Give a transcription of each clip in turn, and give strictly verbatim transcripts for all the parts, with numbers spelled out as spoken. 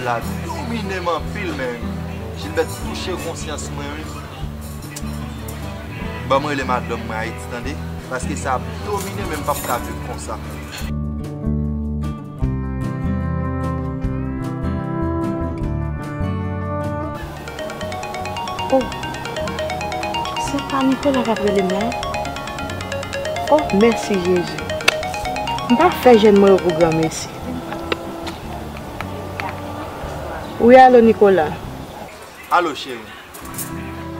La domine m anpil, men Jilbèt touche konsyans mwen, wi. Ban mwen rele madanm mwen Ayiti, tande. Paske sa ap domine, men m p ap ka viv konsa. Oh, se pa Nicolas k ap rele m la? Oh, mèsi Jezi. M pa fè jèn mwen yo pou granmesi. Wi, alo Nicolas. Alo, cheri.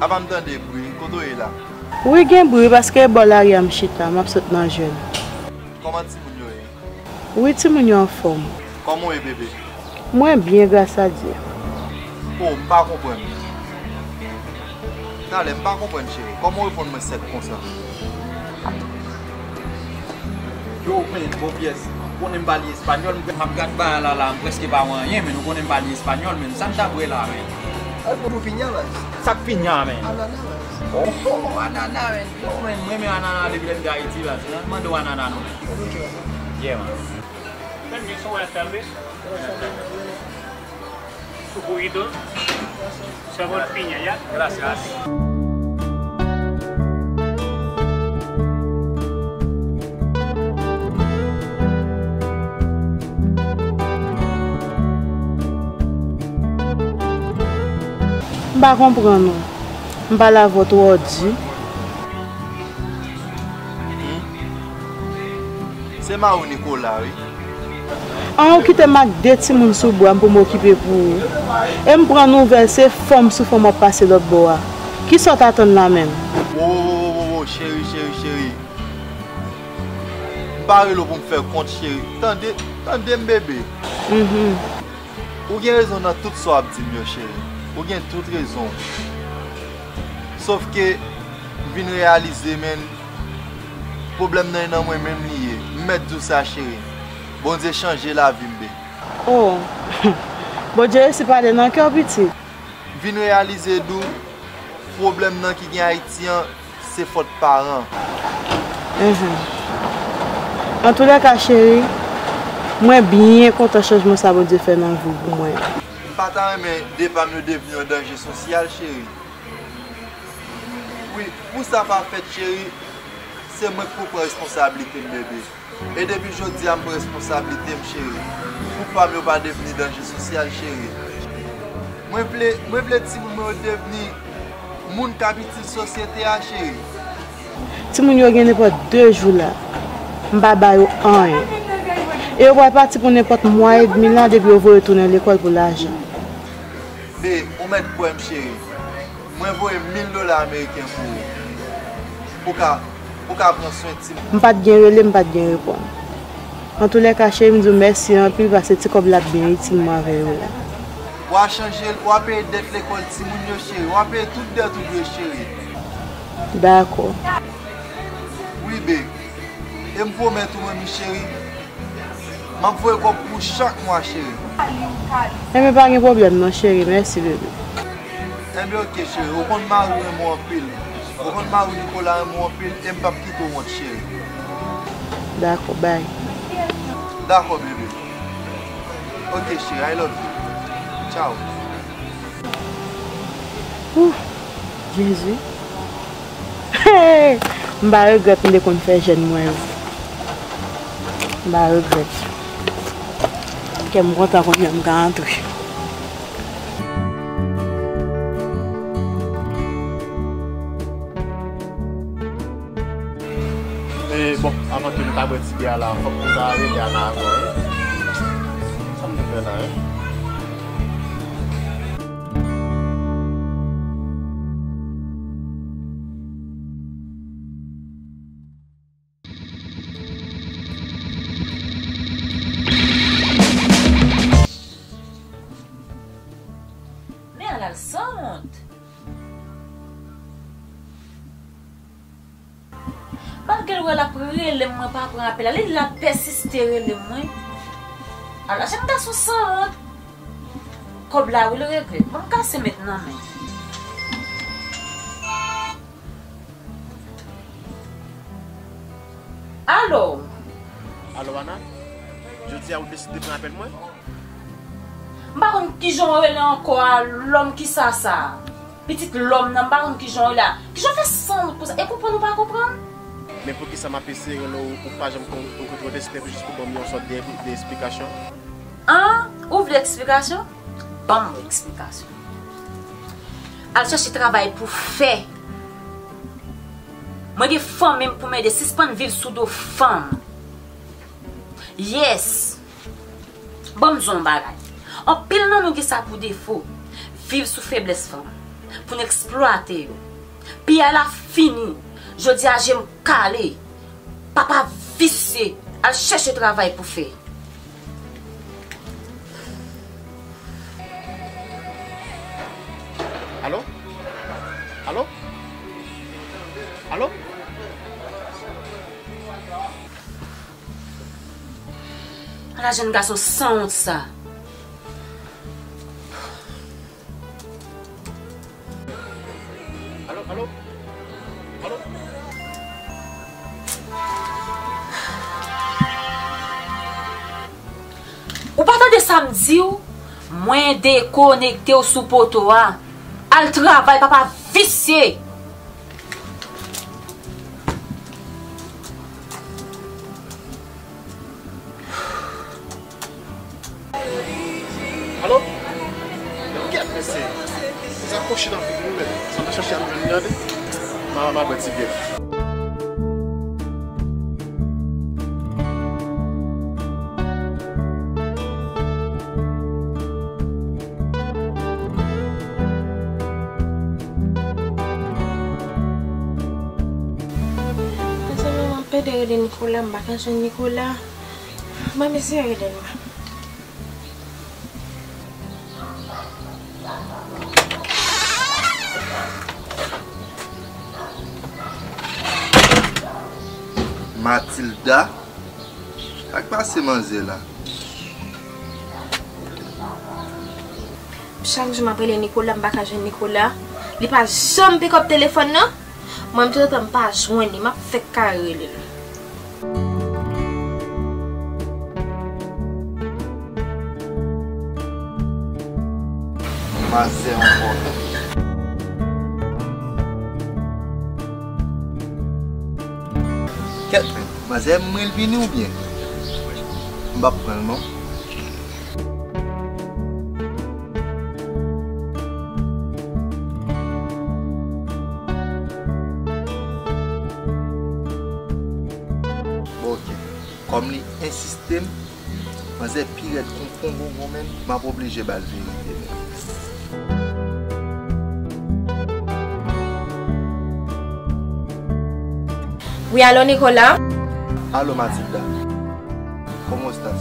Apa m tande bri, kote w ye la? Wi, gen bri, paske e bò lari a m chita, m ap sot nan jèn. Kòman timoun yo ye? Wi, timoun yo anfòm. Kòman w ye, bebe? Mwen byen, gras a Dye. Oh, m pa konprann. Talè, m pa konprann, cheri. Kòman w reponn mwen sèk konsa? Yo, men, bon pyès. Ou konnen m pale espanyòl, m ap gad bagay la, la, m prèske pa wè anyen, men ou konnen m pale espanyòl, men sa m t ap wè la, men. Ay, pero piña, baz. Sa k piña, men? Anana, baz. Oh, oh, anana, men. Yo, men, m renmen anana depi lè m te Ayiti, baz. Mande w anana, non, men. Yeah, man. Permiso, buenas tardes. Su juguito. Sabor piña, ¿ya? Gracias. M pa konprann ou. M pale avè w twò di. Se mari w Nicolas, wi. An, ou kite m ak de timoun sou bra m pou m okipe pou ou. E m pran nouvèl se fanm sou fanm w ap pase lòt bò a. Kisa w t atann la menm? Wo, wo, wo, wo, wo, cheri, cheri, cheri. M pa rele w pou m fè kont, cheri. Tande, tande m, bebe. Mhm. Ou gen rezon nan tout sa w ap di m yo, cheri. Ou gen tout rezon. Sòf ke m vin reyalize, men, pwoblèm nan e nan mwen menm li ye. M mèt di w sa, cheri. Bondye chanje lavi m, be. Oh, Bondye resi pale nan kè w, pitit. M vin reyalize, Dou, pwoblèm nan ki gen Ayiti an, se fòt paran. Mhm. Antoulèka, cheri, mwen byen kontan chanjman sa Bondye fè nan vi w pou mwen. M pa ta renmen de pa m yo devni yon danje sosyal, cheri. Wi, pou sa pa fèt, cheri, se mwen k pou pran responsablite m, bebe. E depi jodi a, m pran responsablite m, cheri. Pou pa m yo pa devni danje sosyal, cheri. Mwen vle, mwen vle timoun mwen yo devni moun k ap itil sosyete a, cheri. Timoun yo gen nenpòt de jou la. M pa ba yo anyen. E yo pral pati pou nenpòt mwa edmi la depi yo voye tounen lekòl pou lajan. Be, ou mèt kwè m, cheri. Mwen voye mil dola ameriken pou ou. Pou ka, pou ka pran swen timoun. M pa t gen rele, m pa t gen reponn. Antoulèka, cheri, m di w mèsi anpil paske ti kòb la ap byen itil mwen avè yo la. W a chanje l, w a peye dèt lekòl timoun yo, cheri. W a peye tout dèt ou dwe, cheri. Dakò. Wi, be. E m pwomèt ou, manmi cheri, m ap voye kòb pou ou chak mwa, cheri. Enben, pa gen pwoblèm non, cheri. Mèsi, bebe. Enben, oke, cheri. Ou konn mari w renmen w anpil. Ou konn mari w Nicolas renmen w anpil, e m p ap kite w wont, cheri. Dakò, bay. Dakò, bebe. Oke, cheri, I love you. Ciao. Ouh, Jezi. M pa regrèt m te konn fè jèn mwen yo. M pa regrèt. Kè m kontan kounye a m ka antre. E, bon, avan ke nou ta bwè ti byè a la, fòk nou ta rele Ana ankò, wi. Sa m te fè la, wi? Men Ana l sanwont. Malgre l wè l ap rele m, mwen pa pran apèl la. Li, l ap pèsiste rele m, wi. Ala jèn gason sanwont. Kòb la, wi, l regle. Ban m kase met nan men. Alo? Alo, Ana? Jodi a, ou deside pran apèl mwen? M pa konn kijan w rele ankò a, lòm kisa sa? Pitit lòm nan, m pa konn kijan w rele a. Kijan w fè san wont konsa? E konprann ou pa konprann? Men poukisa m ap eseye rele w, ou pa janm kon-, ou kontre w te esplike jis pou ban m yon sòt de, de esplikasyon? An? Ou vle eksplikasyon? Ban m yon eksplikasyon. Al chèche travay pou fè. Mwen gen fanmi m pou m ede, sispann viv sou do fanm. Yes. Ban m di w yon bagay. Anpil nan nou gen sa pou defo. Viv sou feblès fanm. Pou n eksplwate yo. Piyay la fini. Jodi a je m kale. Papa visye. Al chèche travay pou fè. Alo? Alo? Ala jèn gason sanwont sa. Alo, alo, alo. Ou pa tande sa m di w? Mwen dekonekte w sou poto a. Al travay, papa visye. Alo? Kèt mesye. Sa kochi nan figi nou menm. Sa m ta chache al jwenn gade. Ma, ma bwè ti byè. Mezanmi, mwen pede rele Nicolas, m pa ka jwenn Nicolas. Ban m eseye rele l. Matilda? Sa k pase manzè la? Chak jou m ap rele Nicolas, m pa ka jwenn Nicolas. Li pa janm pikòp telefòn nan. Mwen menm, toutotan m pa jwenn li, m ap fèk kare rele l. Manzè ankò. Kèt, manzè mwen l vini oubyen? M p ap pran l non. Bon, ok. Kòm li ensiste m, manzè pi rèd kon pongongon menm, m ap oblije ba l verite menm. Wi, alo, Nicolas? Alo, Matilda. ¿Cómo estás?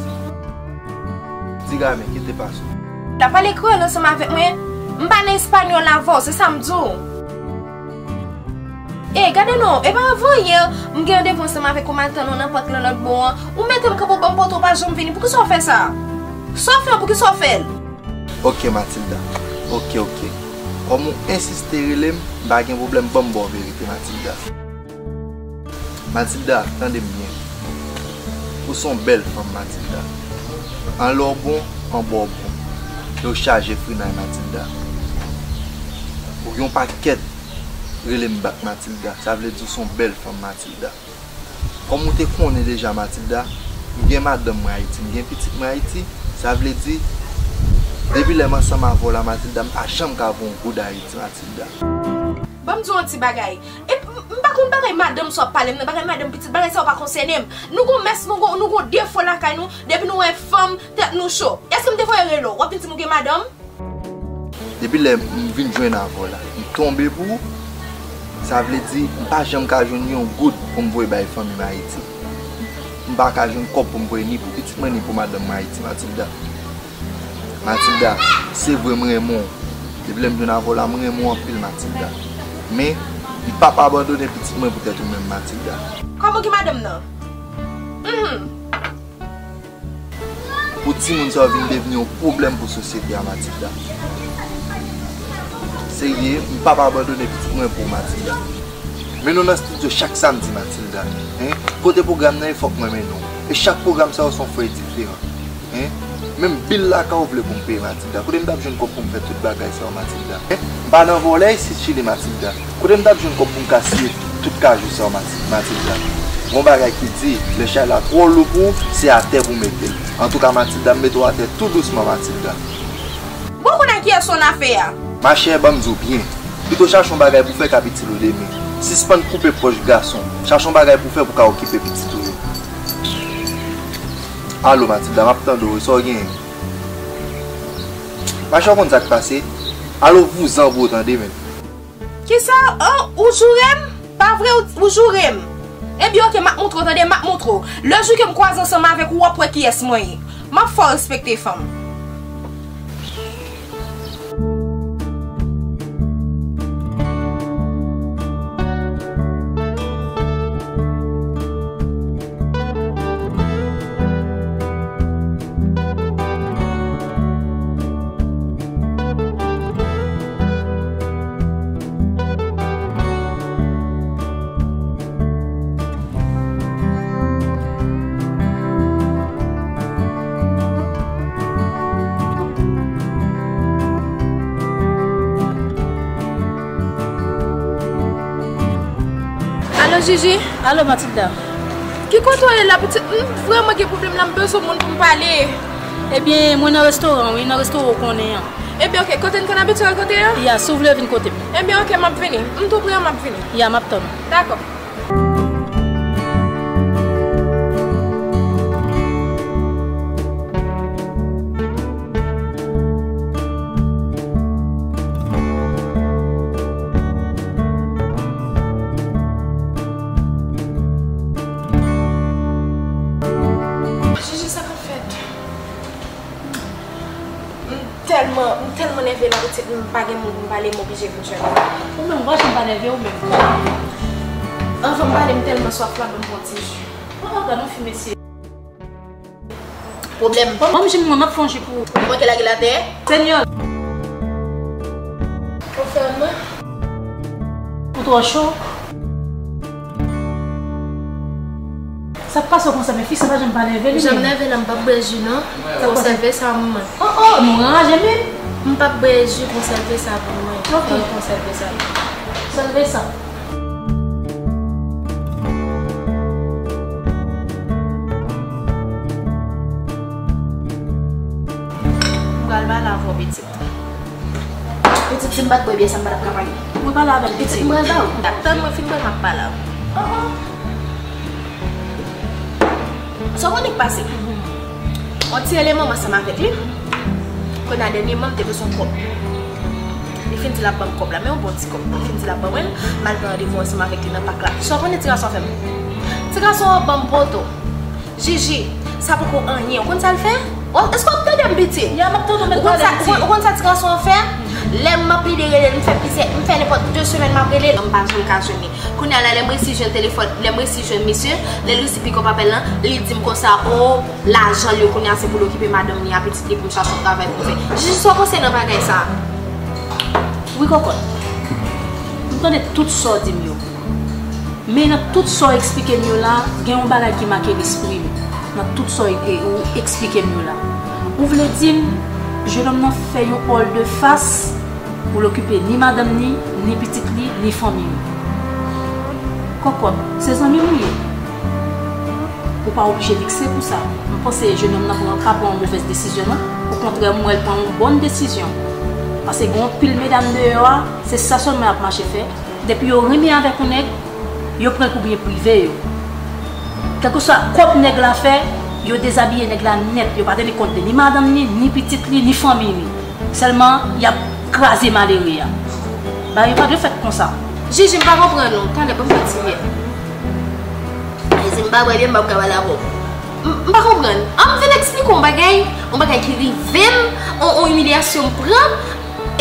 Dígame, ¿qué te pasó? L ap pale kreyòl ansanm avèk mwen. M pa nan espanyòl avè w, se sa m di w. E, gade non, e pa avan yè, m gen randevou ansanm avèk ou, m al tann ou nan pòt lan lòt bò an. Ou mete m kanpe w ban m poto, w pa janm vini. Poukisa w fè sa? Sa w fè an, poukisa w fè l? Ok, Matilda. Ok, ok. Kòm ou ensiste rele m, m pa gen pwoblèm, ban m ba w verite, Matilda. Matilda, tande m byen. Ou se yon bèl fanm, Matilda. Anlè w bon, anba w bon. E w chaje frinay, Matilda. Ou gen yon pakèt rele m bak, Matilda. Sa vle di ou se yon bèl fanm, Matilda. Kòm ou te konnen deja, Matilda, m gen madanm mwen Ayiti, m gen pitit mwen Ayiti. Sa vle di, depi lè m ansanm avè w la, Matilda, m pa janm ka voye yon goud Ayiti, Matilda. Ban m di w yon ti bagay. E m, m pa konn bagay madanm sa w ap pale m nan, bagay madanm pitit, bagay sa yo pa konsène m. Nou gon mès, nou gon, nou gon defo lakay nou, depi nou wè fanm, tèt nou cho. Èske m te voye rele w? W ap vin di m ou gen madanm? Depi lè m vin jwenn avè w la, m tonbe pou ou. Sa vle di, m pa janm ka jwenn yon goud pou m voye bay fanmi m Ayiti. M pa ka jwenn kòb pou m voye ni pou pitit mwen, ni pou madanm mwen Ayiti, Matilda. Matilda, se vre m renmen w. Depi lè m jwenn avè w la, m renmen w anpil, Matilda. Men, m p ap abandone pitit mwen poutèt ou menm, Matilda. Kòman w gen madanm nan? Mhm. Pou timoun sa yo vin devni yon pwoblèm pou sosyete a, Matilda. Serye, m p ap abandone pitit mwen pou ou, Matilda. Men nou nan estidyo chak samdi, Matilda. Hein? Kote pwogram nan ye, fòk mwen mennen w. E chak pwogram sa yo se yon fèy diferan. Hein? Menm bil lakay ou vle pou m peye, Matilda? Kote m t ap jwenn kòb pou m fè tout bagay sa yo, Matilda? Hein? M pa nan vòlè isit, Chili, Matilda. Kote m t ap jwenn kòb pou m ka siye tout kajou sa yo, Mati-, Matilda? Gon bagay ki di, lè chay la twò lou pou ou, se atè pou w mete l. Antouka, Matilda, m mete w atè tou dousman, Matilda. Bon, kounye a kiyès ou nan afè a? Machè, ban m di w byen. Pito chache yon bagay pou w fè k ap itil ou demen. Sispann koupe pòch gason. Chache yon bagay pou w fè pou w ka okipe pitit ou yo. Alo, Matilda, m ap tande w wi, sa w genyen? Machè, w konn sa k pase? Alo, vouzan pou w tande, men. Kisa? An, ou joure m? Pa vre, ou, ou joure m? Ebyen, oke, m ap montre w, tande, m ap montre w. Lè jou ke m kwaze ansanm avèk ou, w ap wè kiyès mwen ye. M ap fè w respekte fanm. Alo, Jiji? Alo, Matilda. Ki kote w ye la, pitit? M vrèman gen pwoblèm la, m bezwen moun pou m pale. Ebyen, mwen nan restoran, wi, nan restoran ou konnen an. Ebyen, oke, kote n konn abitye rankontre a? Ya, si w vle vin kote m. Ebyen, oke, m ap vini. M tou pre, m ap vini. Ya, m ap tann ou. Dakò. Jiji, sa k ap fèt? M tèlman, m tèlman nève la, pitit, m pa gen moun pou m pale, m oblije vin jwenn ou. Ou menm, ou pa janm pa nève ou menm. Anvan m pale, m tèlman swaf la, ban m pran ti ji. Oh, oh, gad yon fi, mesye. Pwoblèm. Bon, ban m ji m nan, m ap fè yon ji pou ou. Ou manke lage l atè? Senyè. Ou fè m mal. Ou twò cho. Sa k pase w konsa, men fi sa pa janm pa nève li menm. Janm nève la, m p ap bwè ji non. Sa k pase? Konsève sa pou mwen. Oh, oh, nou anraje menm. M p ap bwè ji, konsève sa pou mwen. Ok. Fè w konsève sa. Konsève sa. M pral pale avè w, pitit. Pitit, si m pa t bwè byè sa, m pa t ap ka pale. Mwen pale avè l, pitit, pitit. M pral ba w. Tann mwen fin bwè, m ap pale avè w. Oh, oh. Sa w konnen k pase? Yon ti eleman m ansanm avèk li. Kounye a, dènyèman, m te bezwen kòb. Li fin di l ap ban m kòb la, men yon bon ti kòb. Li fin di l ap ban mwen l, m al pran randevou ansanm avèk li nan pak la. Sa w konnen ti gason an fè m? Ti gason an ban m poto. Jiji, sa poko anyen. Ou konn sa l fè? Ou, èske w ap tande m, pitit? Ya, m ap tande w, mèt pale, pitit. Ou konn sa, ou konn, ou konn sa ti gason an fè? Lè m ap plede rele l, m fè plizyè, m fè nenpòt de semèn m ap rele l, m pa janm ka jwenn li. Kounye a la, lè m resi jwenn telefòn, lè m resi jwenn misye, lè l resi pikòp apèl lan, li di m konsa, o, lajan l yo kounye a se pou l okipe madanm li a, pitit li, pou l chache yon travay pou l fè. Jiji, sa w panse nan bagay sa a? Wi, kòkòt. M tande tout sa w di m yo. Men nan tout sa w eksplike m yo la, gen yon bagay ki make lespri m. Nan tout sa w, e, ou eksplike m yo la. Ou vle di m, jenòm nan fè yon òl de fas pou l okipe ni madanm ni, ni pitit li, ni fanmi li. Kòkòt, se zanmi m ou ye. Ou pa oblije vekse pou sa. M panse jenòm nan pran, pa pran yon movèz desizyon, non. Okontrè, m wè l pran yon bòn desizyon. Paske gen yon pil medam deyò a, se sa sèlman y ap mache fè. Depi yo renmen avèk yon nèg, yo pran l pou byen prive yo. Kèlkeswa kòb nèg la fè, yo dezabiye nèg la nèt. Yo pa teni kont de ni madanm ni, ni pitit li, ni fanmi li. Sèlman, y ap kraze malere a. Bagay yo pa dwe fèt konsa. Jiji, m pa konprann ou. Talè, ban m fè ti vyè. Jezi, m pa bwè byè, m p ap ka pale avè w. M, m pa konprann. An m vin eksplike w yon bagay, yon bagay ki rive m, yon, yon imilyasyon m pran.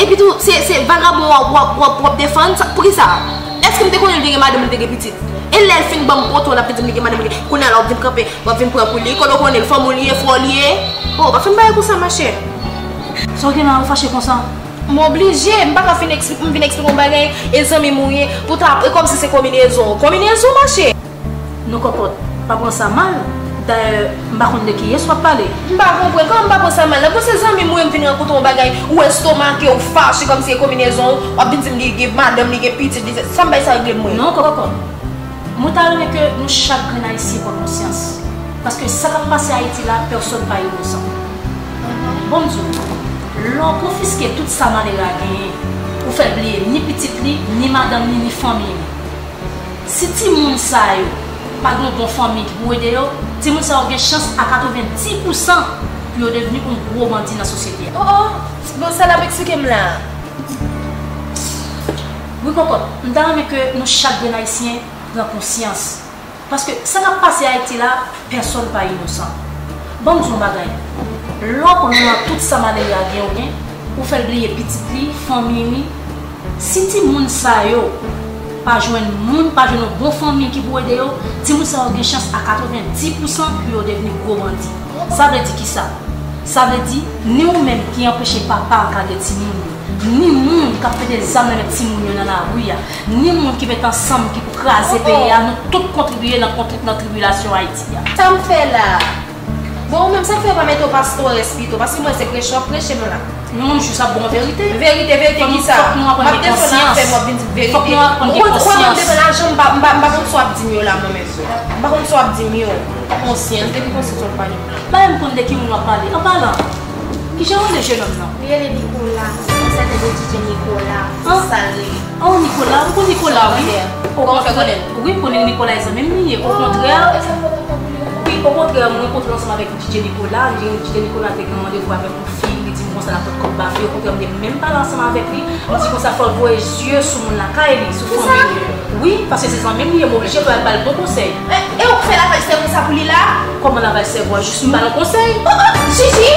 Epi tou, se, se vagabon w ap, w ap, w ap, w ap defann. Sa, poukisa? Èske m te konnen l te gen madanm, l te gen pitit? E lè l fin ban m poto, l ap vin di m li gen madanm, li gen, kounye a la w ap vin kanpe, w ap vin pran pou li. Kote w konnen l, fanm ou li ye, frè w li ye? Oh, pa fin bagay konsa, machè. Sa w gen la, ou fache konsa? M oblije, m pa ka fin eksplike, m vin eksplike yon bagay, e zanmi m ou ye, pou ta, e kòmsi se konbinezon. Konbinezon, machè! Non, kòkòt, pa pran sa mal. Dayè, m pa konn de kiyès w ap pale. M pa konprann. Kòman m pa pran sa mal? Nan bon, se zanmi m, wi, m vin rankontre yon bagay, ou estomake, ou fache, kòmsi e konbinezon, w ap vin di m li gen madanm, li gen pitit, li se, sa m bay sa regle m, mwen? Non, Kokokòt. Mwen ta renmen ke nou chak grenn Ayisyen pran konsyans. Paske sa k ap pase Ayiti la, pèsòn pa inosan. Bon, m di w, lè w konfiske tout sa malere a genyen, ou fè l bliye ni pitit li, ni madanm li, ni fanmi li. Si timoun sa yo pa gen yon bon fanmi ki pou ede yo, timoun sa yo gen chans a katrevenndis pousan pou yo devni yon gwo bandi nan sosyete a. Oh, oh, bon, sa l ap eksplike m la a? Wi, Kokokòt, m ta renmen ke nou chak grenn Ayisyen pran konsyans. Paske sa k ap pase Ayiti la, pèsòn pa inosan. Ban m di w yon bagay. Lè w pran nan tout sa malere a gen, ou gen, ou fè l bliye pitit li, fanmi li. Si timoun sa yo pa jwenn moun, pa jwenn yon bon fanmi ki pou ede yo, timoun sa yo gen chans a katrevenndis pousan pou yo devni gwo bandi. Sa vle di kisa? Sa vle di, ni ou menm ki anpeche papa an ka gen timoun yo, ni moun k ap mete zam nan men timoun yo nan lari a, ni moun ki met ansanm ki pou kraze peyi a, nou tout kontribiye nan kontri-, nan tribilasyon Ayiti a. Sa m fè la? Bon, ou menm, sa k fè w pa mete w pastores pito? Paske mwen se preche w ap preche m la. Non, m jis ap ba w verite. Verite, verite kisa? Fòk nou aprann gen konsyans. M ap defann afè m, w ap vin di m verite. Fòk nou aprann gen konsyans. Ou konn, ou konn mwen m defann ajan, m pa, m pa, m pa konn sa w ap di m yo la, mwen menm. M pa konn sa w ap di m yo. Konsyans, depi konsyans w ap pale m la. Bagay m konn de ki moun w ap pale. An palan, kijan w rele jenòm nan? Li rele Nikola. Yon sèten de D J Nikola. An? Sa l rele. Oh, Nikola, m konn Nikola, wi. Kòman w fè konnen l? Wi, m konnen Nikola e zanmi m li ye. Okontrè, wi, okontrè, mwen rankontre ansanm avèk D J Nikola. D J Nikola te gen randevou avèk yon fi, li di m konsa l ap pot kòb ba fi. Okontrè, m te menm pale ansanm avèk li. M di konsa fò l voye zye sou moun lakay li, sou fanmi li. Wi, paske se zanmi m li ye, m oblije fè l ba l bon konsèy. E, e ou k fè lakay sèvis sa pou li la? Kòman lakay sèvis? Jis m ba l yon konsèy. Oh, oh, Jiji!